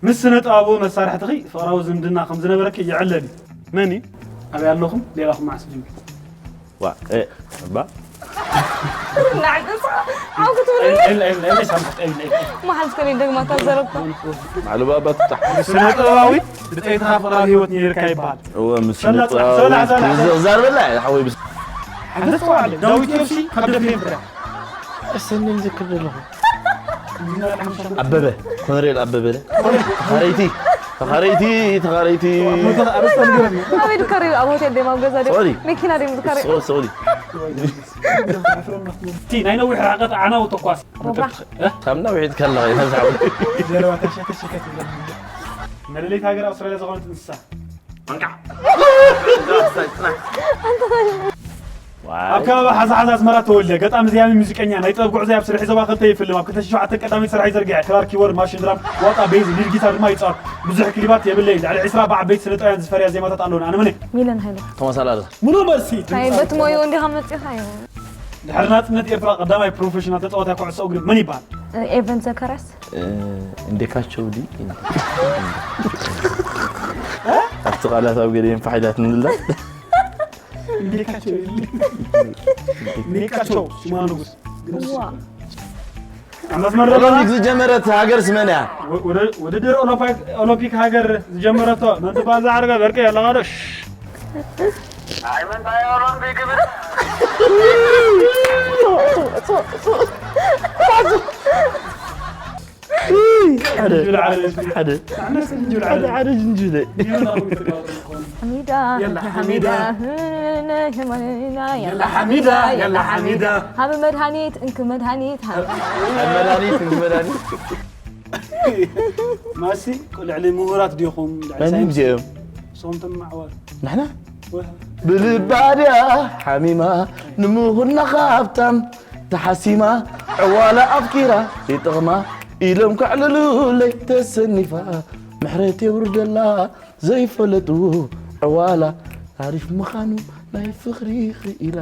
ምስ ስነ ጥበባዊ መሳርሕትኺ ፍቕራዊ ዝምድና ከም ዝነበረኪ ይዕለል እዩ። መን እዩ? ኣበይ ኣለኹም? ሌላኹም መዓስ ጅምር? ዋ እባ ንዓይ ገጽ ዓው ክትብል ኤል- ኤል- ኤል- ኤል- ሳምሕት፣ ኤል- ኤል- ኤል። መሓል ትከል ደግማ ታዘረብካ ማዕሉ ባባ ትጣሕ ስነ ጥበባዊ ብጸይትኻ ፍቕራዊ ህይወት ነይርካ ይበሃል። እወ ምስ ሰላጥ፣ ስነጥበባዊ ሰላጥ፣ ሰላጥ፣ ሰላጥ። ዘርበላ ሓወይ ብስ ሓንቲ ተዋለ ዳዊት ኤፍሲ ካብ ደፍሬም ፍረ እሰኒ ዝክር ዘለኹ ኣበበ ኮነሬል ኣበበ ለ ተኻረይቲ ተኻረይቲ ተኻረይቲ ኣበይ ድካሪ ኣብ ሆቴል ደማ ኣብ ገዛ ደ ሶሪ መኪና ደም ዝካሪ ሶሪ ሶሪ እቲ ናይ ነዊሕ ርሕቀት ዓናው ተኳስ ሮብራ ካብ ነዊሒት ከለኻ ይነዝሓው ዘረባ ተሸከሸከት ይብለኒ። መለለይት ሃገር ኣውስትራልያ ዝኾነት እንስሳ ኣብ ከባቢ ሓዛ ሓዛ ኣስመራ ተወልደ ገጣሚ ዘያሚ ሙዚቀኛ ናይ ጥበብ ጉዕዞ ኣብ ስርሒ ዞባ ክልተ ይፍልም ኣብ ክልተ ሽሕን ሸውዓተን ቀዳመይቲ ስራሕ ይዘርግሐ ክራር ኪቦርድ ማሽን ድራም ዋጣ ቤዝ ሊድ ጊታር ድማ ይፃወት ብዙሕ ክሊባት የብለይ ልዕሊ ዕስራ ብዓበይቲ ስነጥበባውያን ዝፈርያ ዜማታት ኣለውን ኣነ መን ሚለን ሃይለ ቶማስ ኣላለ ሙሉ መልሲ ናይ በቲ ሞዩ እንዲኻ መፂኻ እዩ ድሕሪ ናፅነት ኤርትራ ቀዳማይ ፕሮፌሽናል ተፃዋታይ ኩዕሶ እግሪ መን ይበሃል? ኤቨን ዘከረስ እንዴካቸው ዲ ኣብቲ ቃላት ኣብ ገለ ፋሒዳት ንብላ እንዴካቸው እንዴካቸው ሽማ ንጉስ ዋ ኣመስመረ ኦሎምፒክ ዝጀመረት ሃገር ስመን እያ ውድድር ኦሎምፒክ ሃገር ዝጀመረቶ መን ትባል ዝዓርጋ በርቂ ኣለኻዶ ሓደ ሓደ ጅንጅብለ ሓሚዳ ሓሚዳ ሓሚዳ ሓሚዳ ሃብ መድሃኒት እንክ መድሃኒት ሃብ መድሃኒት መድሃኒት ማሲ ልዕሊ ምሁራት ዲኹም መን ዚኦም ሶምቶም ማዕዋል ንሕና ብልባድያ ሓሚማ ንምኹና ካብታም ተሓሲማ ዕዋላ ኣፍቂራ ይጥቕማ ኢሎም ከዕልሉለይ ተሰኒፋ ምሕረት የውርደላ ዘይፈለጡ ዕዋላ ታሪፍ ምዃኑ ናይ ፍቕሪ ክኢላ